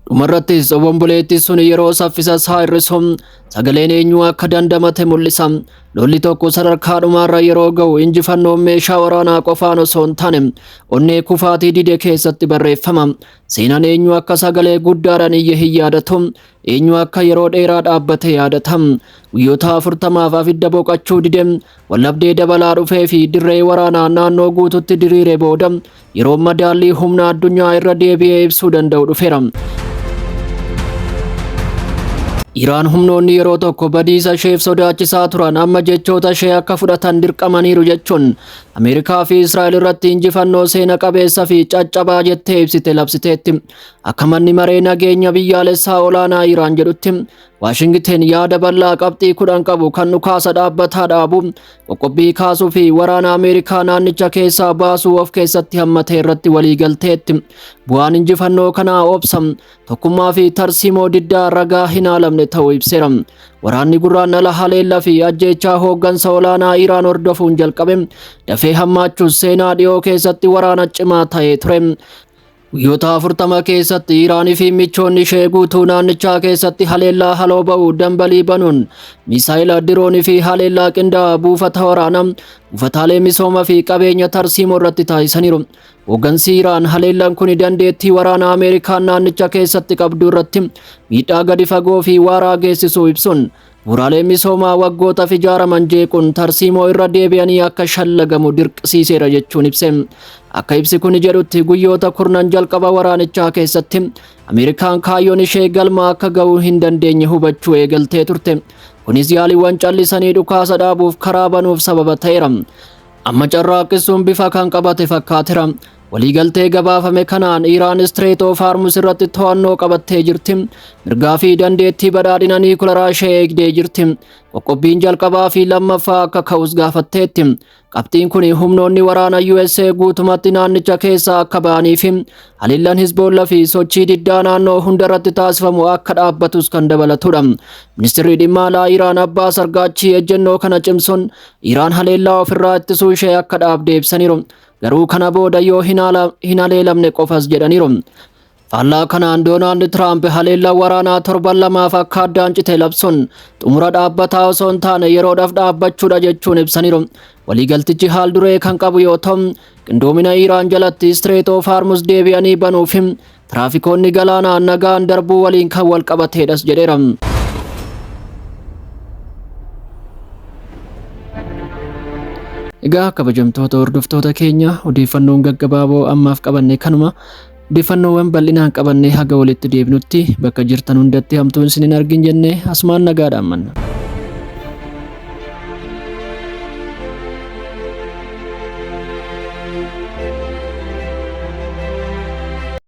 Dhumarrattis obomboleettiin sun yeroo saffisa isaa hir'isu sagaleen eenyu akka dandamate mul'isa. Lolli tokko sadarkaa dhumaarra yeroo ga'u injifannoon meeshaa waraanaa qofaan osoo hin taane onnee kufaatii dide keessatti barreeffama. Seenaan eenyu akka sagalee guddaadhaan iyye hin yaadatu. Eenyu akka yeroo dheeraa dhaabbate yaadata. Guyyoota 40f abidda boqachuu dide, wallabdee dabalaa dhufee fi dirree waraanaa naannoo guututti diriire booda yeroo madaallii humna addunyaa irra deebi'ee ibsuu danda'u dhufeera. Iraan humnoonni yeroo tokko badiisa isheef sodaachisaa turan amma jechoota ishee akka fudhatan dirqamaniiru jechuun Ameerikaa fi Israa'el irratti injifannoo seena qabeessa fi caccabaa jettee ibsite labsiteetti. Akka manni maree nageenya biyyaalessaa olaanaa Iraan jedhutti Waashingiten yaada bal'aa qabxii 10 qabu kan dhukaasa dhaabbataa dhaabu, qoqqobbii kaasuu fi waraana Ameerikaa naannicha keessaa baasuu of keessatti hammate irratti waliigalteetti. Bu'aan injifannoo kanaa obsa, tokkummaa fi tarsiimoo diddaa ragaa hin haalamne ta'uu ibseera. Waraanni Gurraandhala haleella fi ajjeechaa hooggansa olaanaa Iraan hordofuun jalqabe dafee hammaachuus seenaa dhiyoo keessatti waraana cimaa ta'ee ture. Guyyoota 40 keessatti Iraanii fi michoonni ishee guutuu naannichaa keessatti haleellaa haloo ba'u dambalii banuun misaayila, diroonii fi haleellaa qindaa'aa buufata waraanaa, buufataalee misooma fi qabeenya tarsiimoo irratti taasisaniiru. Hooggansi Iraan haleellaan kun dandeettii waraanaa Ameerikaan naannicha keessatti qabdu irratti miidhaa gadi fagoo fi waaraa geessisuu ibsuun bu'uuraalee misoomaa waggootaaf ijaaraman jeequun tarsiimoo irra deebi'anii akka shallagamu dirqisiiseera jechuun ibse. Akka ibsi kun jedhutti guyyoota kurnan jalqaba waraanichaa keessatti Ameerikaan kaayyoon ishee galma akka ga'uu hin dandeenye hubachuu eegaltee turte. Kunis yaaliiwwan callisanii dhukaasa dhaabuuf karaa banuuf sababa ta'eera. Amma carraaqqisuun bifa kan qabate fakkaatera. Waliigaltee gabaafame kanaan Iraan Strait of Hormuz irratti to'annoo qabattee jirti. Mirgaa fi dandeettii badhaadhina niikularaa ishee eegdee jirti. Qoqqobbiin jalqabaa fi lammaffaa akka ka'us gaafatteetti. Qabxiin kun humnoonni waraana USA guutumatti naannicha keessaa akka ba'anii fi haleellaan Hizboolla fi sochii diddaa naannoo hundarratti taasifamu akka dhaabbatus kan dabalatudha. Ministirri dhimma alaa Iraan Abbaas Argaachii ejjennoo kana cimsuun Iraan haleellaa ofirraa ittisuu ishee akka dhaabde ibsaniiru. Garuu kana booda yoo hin haleelamne qofas jedhaniiru. Faallaa kanaan Doonaald Tiraamp haleellaa waraanaa torban lamaaf akka addaan cite labsuun xumura dhaabbataa osoo hin taane yeroodhaaf dhaabbachuudha jechuun ibsaniiru. Waliigaltichi haal duree kan qabu yoo ta'u, qindoomina Iraan jalatti Strait of Hormuz deebi'anii banuu fi tiraafikoonni galaanaa nagaan darbuu waliin kan wal qabateedhas jedheera. Egaa kabajamtoota hordoftoota keenya, odeeffannoon gaggabaaboo ammaaf qabanne kanuma. Odeeffannoowwan bal'inaan qabannee haga walitti deebinutti bakka jirtan hundatti hamtuun isin hin argin jennee asumaan nagaadhaan manna.